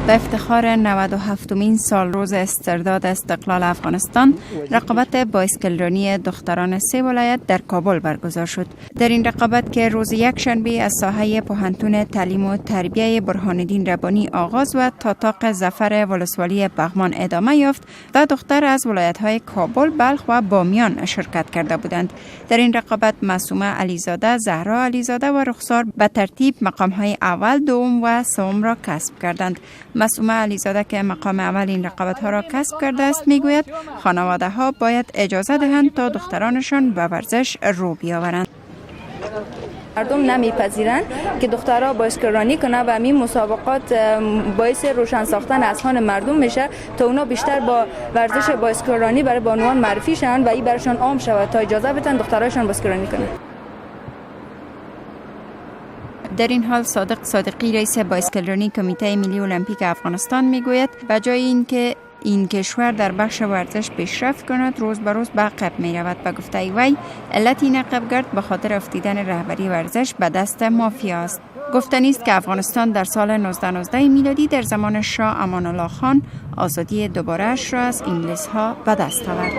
به افتخار 97مین سال روز استرداد استقلال افغانستان، رقابت بایسکلرانی دختران سه ولایت در کابل برگزار شد. در این رقابت که روز یکشنبه از ساحه پوهنتون تعلیم و تربیه برهان الدین ربانی آغاز و تا طاق ظفر ولسوالی بغمان ادامه یافت و دختر از ولایت های کابل، بلخ و بامیان شرکت کرده بودند. در این رقابت معصومه علیزاده، زهرا علیزاده و رخسار به ترتیب مقام های اول، دوم و سوم را کسب کردند. معصومه علیزاده که مقام اول این رقابت ها را کسب کرده است، میگوید خانواده ها باید اجازه دهند تا دخترانشان به ورزش رو بیاورند. مردم نمیپذیرند که دخترها بایسکلرانی کنه و این مسابقات باعث روشن ساختن اذهان مردم میشه تا اونا بیشتر با ورزش بایسکلرانی برای بانوان معرفی شوند و این برشان عام شود تا اجازه بدن دخترایشان بایسکلرانی کنه. در این حال صادق صادقی، رئیس بایسکلرانی کمیته ملی المپیک افغانستان، میگوید به جای اینکه این کشور در بخش ورزش پیشرفت کند، روز به روز به عقب می رود. به گفته وی، علت این عقبگرد به خاطر افتیدن رهبری ورزش به دست مافیا است. گفتنی است که افغانستان در سال 1919 میلادی در زمان شاه امان الله خان آزادی دوباره اش را از انگلیس ها به دست آورد.